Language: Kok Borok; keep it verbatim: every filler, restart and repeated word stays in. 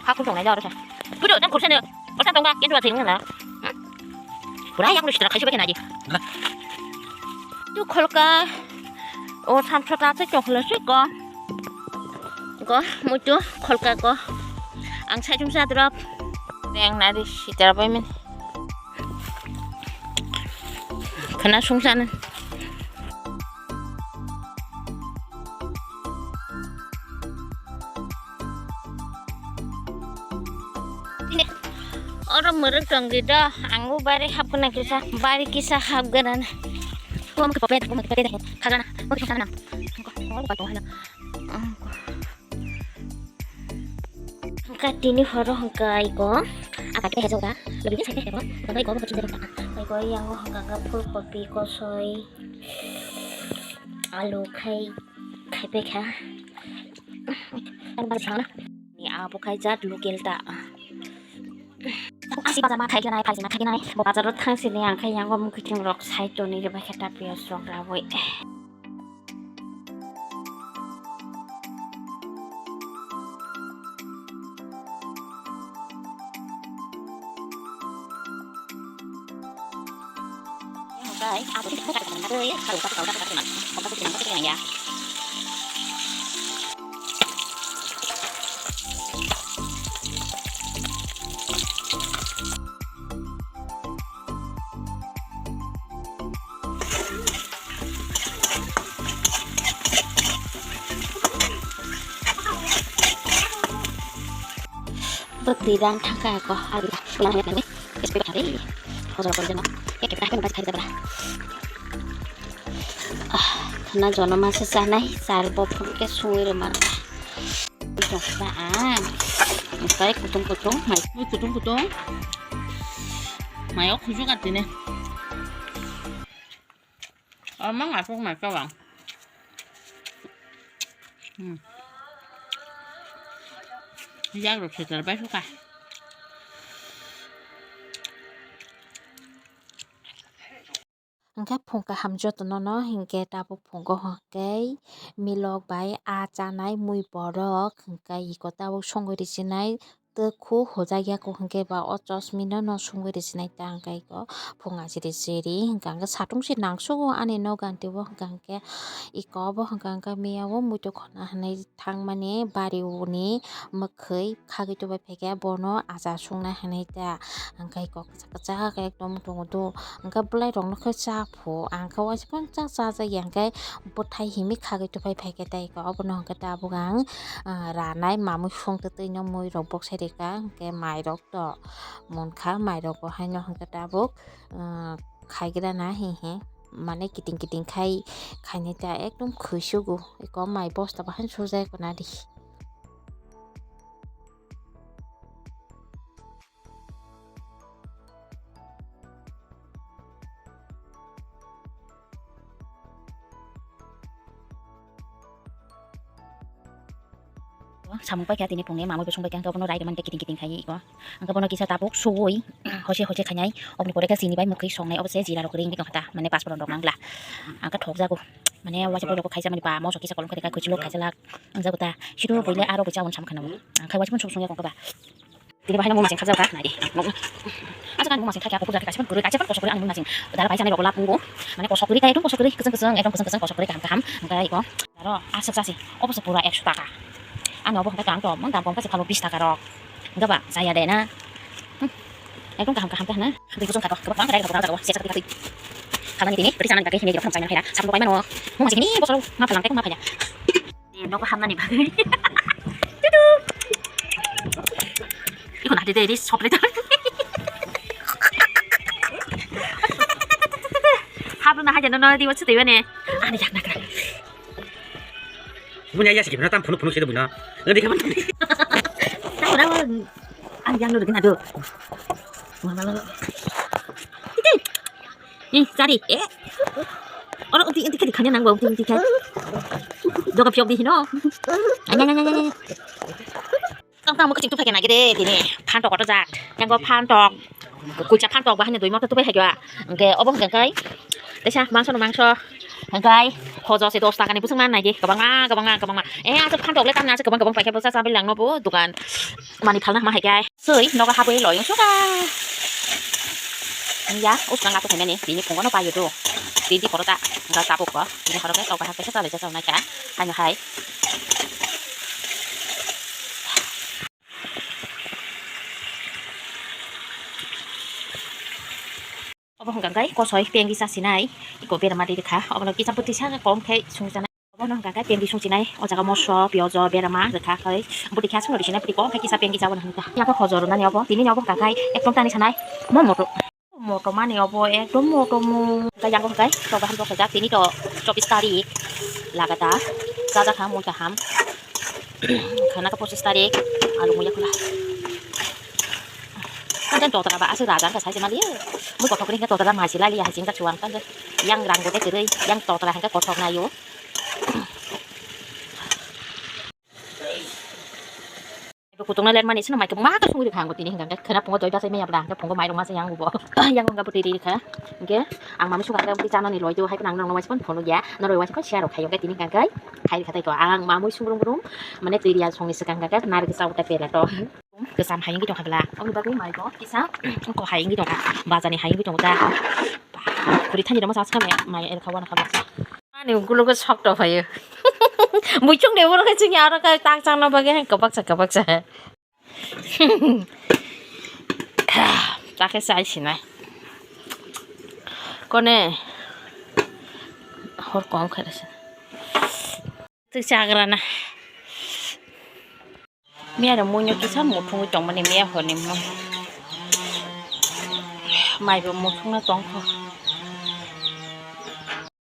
Hakhu tongnai da oro sa. Pudo tang khursa ne. Oro sa tongba, kintu athai nang na. Pura yang lu sitra khaisi ba kena di. Tu kholka. O samsota se choklo se ko. Ko, muitu kholka ko. Ang sai chum sa drop. Yang nari sitra bai men. Khana sung sana. Oro mwrwk tong di do, ang o bari hapgwna kisa, bari kisa hapgwna. Omo khe poket, omo khe poket, khajana, omo khe khajana. Hwnkha tini horo hwnkha iko, apa khe hejoka, logi khe sai khe hebo, hwnkha iko omo khe chini rwkha. Iko yang o hwnkha khe phul kopi kosoi, alu khai, khai pai kha. Ni abo khai jat local ta. Asi bazar ma khai gwnai, phai ma khai gwnai. Bo bazar o thang sini ang khai yang o mukhuiting rok sai toni rwbai khe ta piyaj rok raboi. Bwtwi rang thangkha ko, ari, ari, ari, ari, ari, hojor kori jano, ya kita kan baca hari. Ah, khana jono masa sanai, sar bopor ke sungwi rwma rwma. Jokta ang, okai kutung kutung, mai kutung kutung, mai ok hujuk atine. Amang asok mai kawang. Hmm. Yak rok sweater bai suka. Hwnkhe phung kaham jotono no hinkhe tabuk phungo hwnkhe milok bai aa chanai mui borok hwnkhe iko tabuk songwi rijinai. Tei khu hojak ya kok hwnkhe ba o chosmino no sungwi rijinai ta hwnkhe iko phung ajiri jiri hwnkha hwnkhe satung se nangsugo ani nogo ani teibo hwnkha hwnkhe iko obo hwnkha hwnkhe miya o muitu khona hinwi thangmani bari ni mwkhwi khagwi tubui phaikhe bono acha sungna hinwi ta hwnkhe iko kwchak kwchak ekdom tongo do hwnkhe bwlai rok nokhe cha pho ang khe waisa phano cha cha ya hwnkhe bwthai himwi khagwi tubui phaikhe tei iko obono hwnkhe tabuk ang. Ah, ranai mamui songtwi twi no mui rok boksai rika hwnkhe mai rok to munkha mai rok bo haino hwnkhe tabuk, ah, khaigra na hihi mane kiting kiting khai khainai ta ekdom khwi sugo eko mai bosta bo haino sujai kona di. Samung paikha tini phungni mamui bo sung paikha, hwnkhe bono rai rwmani kiting kiting khai iko. Hwnkhe bono kisa tabuk suwi hose hose khainai, oboni pore khe chini bai mwkhwi songnai, obo se jira rok ring ri tongkha ta, mane pasporon rok nangla. Hwnkhe thokjago, mane waisa borok bo khaisa mani ba moso kisa kolom khe kha, khuichilok khaisa lak wngjago ta, sido buile aro bo chaboni samung khanao. Hwnkhe waisa phano suk sung ya kongkha ba. Tini bahai no mung masing khakjak kha, nai di. Aswk ani mung masing khakya, kuphur jati kaisa phano kwrwi, kaisa phano kosok kwrwi ani mung masing. Dara bai chanai rok lab wngo. Mane kosok kwrwi, ekdom kosok kwrwi, kwchwng kwchwng, ekdom kwchwng kwchwng, kosok kwrwi kaham kaham. Hwnkhe iko. Aro aswk jasi, obo se pura ekso taka. Ani obo hwnkhe tang tong, mung dam kom khe se khalo bis taka rok. Hwnkhe ba, chaya de na. Hmm. Ekdom kaham kaham khe hwna. Twi kuchung kha to, kwbang kwbang khe dai rok, kwbang khe dai rok, se chakri kha twi. Khalani tini, kwrwi chanani bagwi himwi rok thang chaimani phaila. Samung bai mano. Mung masing ni bosoro, ma phalang tei ma phaila. Nogo hamnani bagwi. Tudu. Iko na de de sopre ta. Hablo na haja no no di what's the one. Ani jak na kra. Bunya ya sikipna tam phunu phunu sedo buina. Nang dikha man. Tam na. Ani yang no dikna do. Mama lo. Ih, cari. Eh. Oro unti unti kadi khanya nang ba unti unti kadi. Doga piok di hino. Anya anya anya anya. Tang tang mo kaching tupai kena gede tini. Phantok oto jat. Yang go phantok. Kucha phantok bahanya doi motor tupai hagwa. Engke obo hengke kai. Tesa mangso no mangso. Hwnkhe khojo se dos takani bwswk ma naidi, kwbangma, kwbangma, kwbangma. Eh, aswk phantok le tamni aswk kwbang kwbang paikhe bwsa chabai langno bo dogan mani phalna hama hai khe. Swi nogo habwi loi wngsuka. Ya, usnang ato khaimani, bini phungo no paio do. Bini porota, ga tabuk ko, bini horo khe tok bahak khe chabai chabai naikha. Haino hai. Obo hwnka khe kosoi pengri chasinai, iko berma ri rikha. Obono kisa bwtwi sa kom khe sungchanai. Obono hwnka khe pengri sungchinai. O jaga moso, piyaj, berma rikha khe bwtwi khe aswkno risinai, bwtwi kom khe kisa pengri cha obono hwnka. Yako hojor nani obo, tini ni obo hwnka khe ekdom tani sanai. Mo moto, moto mani obo ekdom moto mo. Hwnka yango hwnka tok bahan bo khaijak, tini to chobbish tarik lagata. Chajakha mui kaham. Khana khe pochis tarik, alu muya khula. Kan totra ba aswk raja wngkha sai se mali. Mui kothok ring khe totra mai se lali hai sing ta chuang kan. Yang rang bo de kwrwi, yang totra hangkhe kothok naio. Bo kutung na ler mani sino mai khe ma ka sungri khango tini hingkha khe khana pungo doi bachai maya bla hingkhe pungo mai rok ma se yang bo. Yang wngkha bo twi ri kha. Hingkhe ang mami suka khe bwtwi chanani loi do hai phano ang nang nang waisa phano phone ya. Noroi waisa phano share rok khayo hingkhe tini hingkha khe khai kha tai to ang mamui sung rum rum mane twi ri ya songni swkang khe narikhe cha uta pela to. Kwcham hai wngwi tongkha bla. Oboni bagwi mai bo kisa wngkha hai wngwi tongkha. Bajani hai wngwi tongo ta. Khuri thani rama saska mai mai el khawana khabla. Ani ukuluk sok to phaio. Muichung de oro khe chini aro khe tak changna bagwi hai kwbaksa kwbaksa. Ta khe chai sinai. Kone hor kom khe rasa. Twi chagrana. Miya rok muino kisa muthungwi tongmani miya horni mo. Maibo muthungna tongkho.